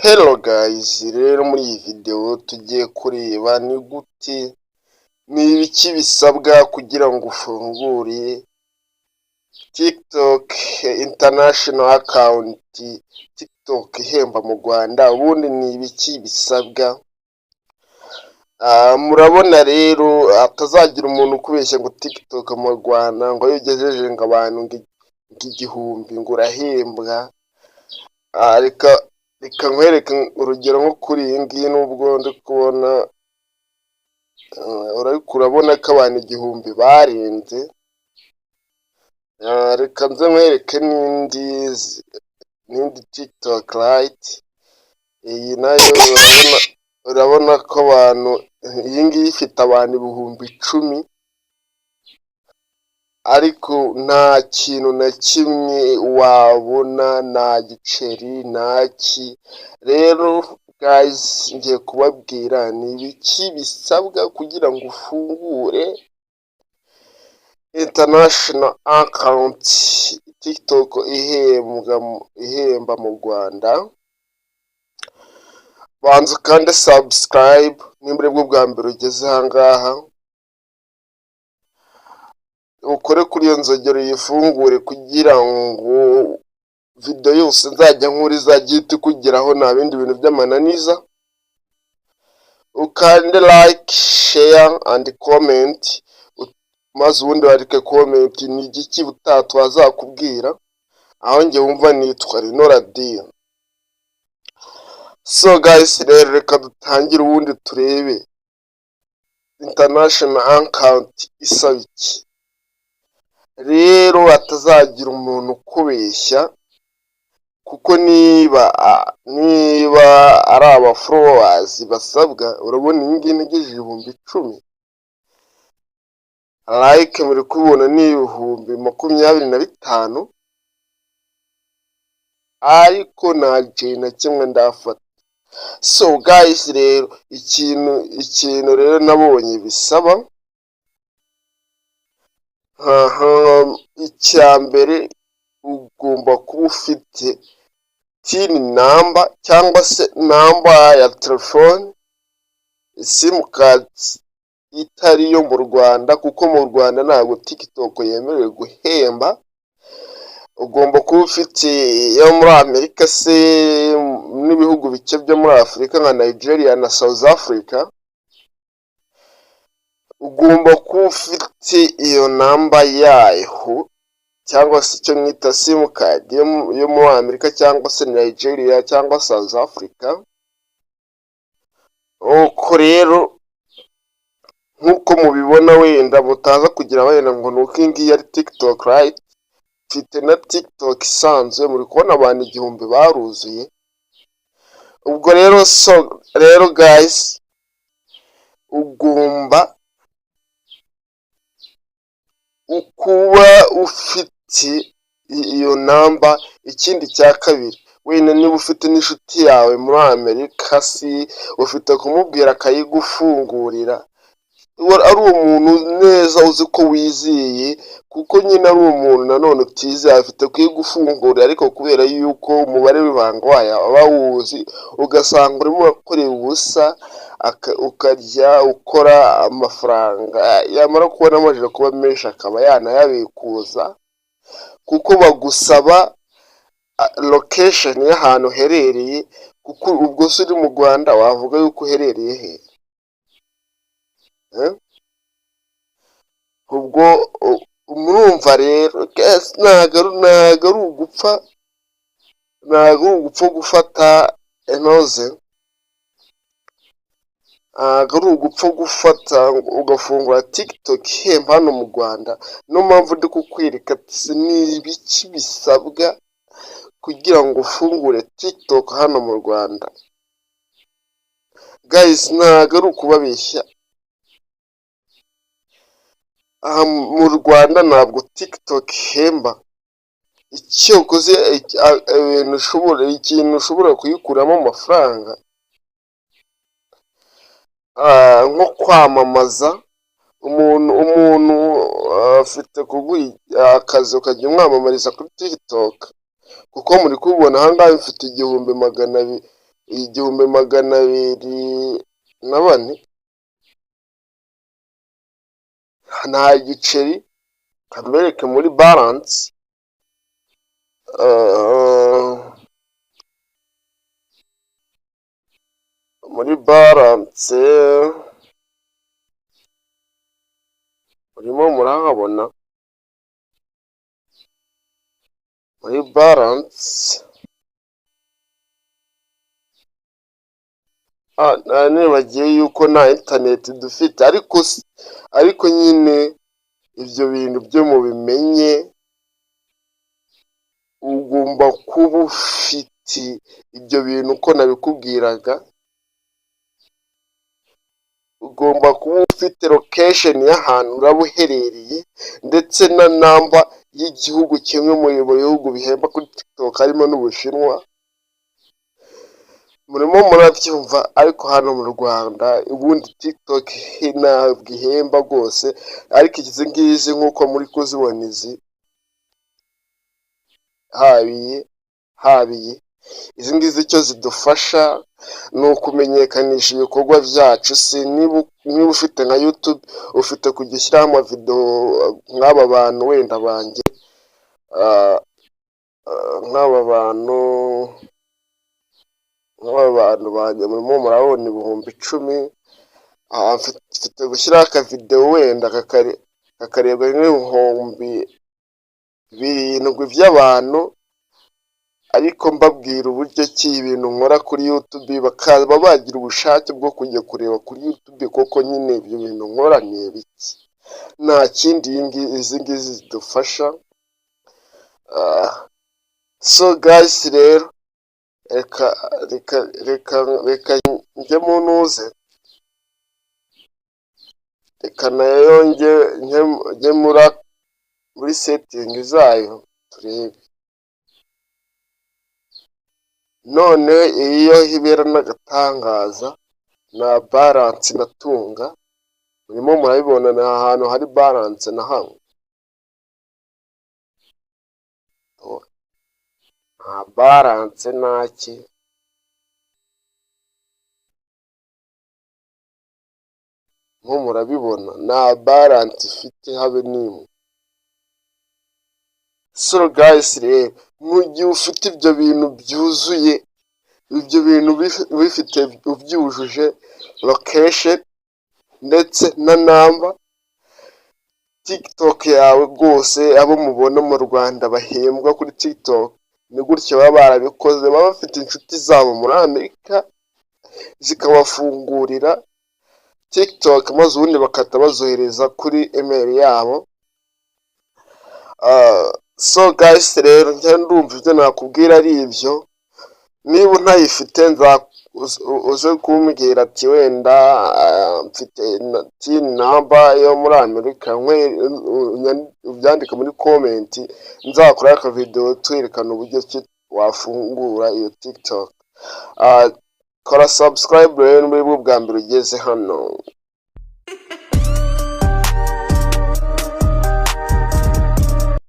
Hello guys, rero muri iyi video tugiye kureba ni gute, ni ibiki bisabwa kugira ngo ufungure TikTok international account, TikTok ihemba mu Rwanda. Ubundi ni ibiki bisabwa? Murabona rero, hatazagira umuntu ukubeshya ngo TikTok mu Rwanda, ngo iyo ugejeje ngo abantu ngo 1000 ngo urahembwa. Reka nkwereke urugero nko kuri iyi ngiyi. Nubwo ndi kubona, ariko urabona ko abantu 1000 barenze. Reka nze nkwereke n'indi TikTok Lite. Iyi nayo urabona ko abantu, iyi ngiyi ifite abantu 10,000, ariko nta kintu na kimwe wabona, nta giceri, nta ki. Rero guys, ngiye kubabwira ni ibiki bisabwa kugira ngo ufungure international account, TikTok ihembwa, ihemba mu Rwanda. Banza ukande subscribe nimba aribwo bwa mbere ugeze aha ngaha, ukore kuri iyo nzogera uyifungure kugira ngo video yose nzajya nkura izajya ihita ikugeraho, nta bindi bintu by'amananiza. Ukande like, share and comment, maze ubundi wandike comment ni igiki ubutaha twazakubwira. Aho njye wumva nitwa Rino Radiyo. So guys, rero reka dutangire ubundi turebe international account isaba iki. Rero hatazagira umuntu ukubeshya, kuko niba ari aba followers basabwa, urabona iyi ngiyi ntegereje 10,000, like muri kubibona ni 25,000, ariko nta giceri na kimwe ndafata. So guys, rero ikintu rero nabonye bisaba, icya mbere ugomba kuba ufite TIN number cyangwa se namba ya telefone, SIM card itari iyo mu Rwanda, kuko mu Rwanda ntabwo TikTok yemerewe guhemba. Ugomba kuba ufite iyo muri Amerika se n'ibihugu bike byo muri Afurika nka Nigeria na South Africa. Ugomba kuba ufite iyo namba yayo cyangwa se icyo mwita SIM card yo muri Amerika cyangwa se Nigeria cyangwa South Africa. Uko rero nk'uko mubibona, wenda mutaza kugira wenda ngo ni uko iyi ngiyi ari TikTok Lite, mfite na TikTok isanzwe, muri kubona abantu 1000 baruzuye. Ubwo rero, so rero guys, ugomba kuba ufite iyo namba. Ikindi cya kabiri, wenda niba ufite n'inshuti yawe muri Amerika, si ufite kumubwira akayigufungurira, ari umuntu neza uzi ko wizeye, kuko nyine ari umuntu nanone utizeye afite kuyigufungurira, ariko kubera yuko umubare w'ibanga wayo aba awuzi, ugasanga urimo urakorera ubusa, ukajya ukora amafaranga, yamara kubona amajije kuba menshi akaba yanayabikuza, kuko bagusaba location y'ahantu uherereye. Kuko ubwo se uri mu Rwanda wavuga yuko uherereye he? Eh? Ubwo murumva rero, ntago ari ugupfa, ntago ari ugupfa gufata enoze, ntago ari ugupfa gufata ugafungura TikTok ihemba hano mu Rwanda. Niyo mpamvu ndi kukwereka ati ni ibiki bisabwa kugira ngo ufungure TikTok hano mu Rwanda. Guys, ntago ari ukubabeshya, aha mu Rwanda ntabwo TikTok ihemba. Icyokoze ibintu ushobora, ikintu ushobora kuyikuramo amafaranga, nko kwamamaza. Umuntu afite kuguha akazi ukajya umwamamariza kuri TikTok, kuko muri kubibona aha ngaha mfite 1200. 1204, nta giceri. Kambereke muri balance, muri balance murimo murahabona muri balance. Nibagiwe yuko nta interineti dufite, ariko nyine ibyo bintu byo mubimenye, ugomba kuba ufite ibyo bintu uko nabikubwiraga, ugomba kuba ufite location y'ahantu uraba uherereye, ndetse na number y'igihugu kimwe mu bihugu bihemba kuri TikTok, harimo n'Ubushinwa. Murimo murabyumva? Ariko hano mu Rwanda ubundi TikTok ntabwo ihemba rwose, ariko izi ngizi nk'uko muri kuzibona izi, haba iyi, haba iyi, izi ngizi icyo zidufasha ni ukumenyekanisha ibikorwa byacu. Si niba ufite nka YouTube, ufite kujya ushyiraho amavidewo nk'aba bantu wenda banjye, nk'aba bantu banjye murimo murabona 10,000, mfite gushyiraho akavidewo wenda kakarebwa nk'7,000 by'abantu, ariko mbabwira uburyo ki ibintu nkora kuri YouTube, bakaba bagira ubushake bwo kujya kureba kuri YouTube koko nyine ibyo bintu nkora ni ibiki. Nta kindi izi ngizi zidufasha. So guys rero, reka reka reka reka njye mu ntuze, reka nayo njye muri setting zayo turebe. None iyo ibera n'agatangaza, nta balance natunga, murimo murabibona, nta hantu hari balance na hamwe, nta balance ntaki. Murimo murabibona, nta balance ifite habe n'imwe. So guys rero, mu gihe ufite ibyo bintu byuzuye, ibyo bintu ubifite ubyujuje, location ndetse na number, TikTok yawe rwose, abo mubona mu Rwanda bahembwa kuri TikTok ni gutya baba barabikoze, baba bafite inshuti zabo muri Amerika zikabafungurira TikTok, maze ubundi bagahita bazohereza kuri email yabo. So guys rero, njya ndumva ibyo nakubwira ari ibyo. Niba unayifite uze kumbwira ati wenda mfite TIN number yo muri Amerika, ubyandike muri comment, nzakora akavidewo twerekana uburyo ki wafungura iyo TikTok. Kora subscribe rero niba bwa mbere ugeze hano.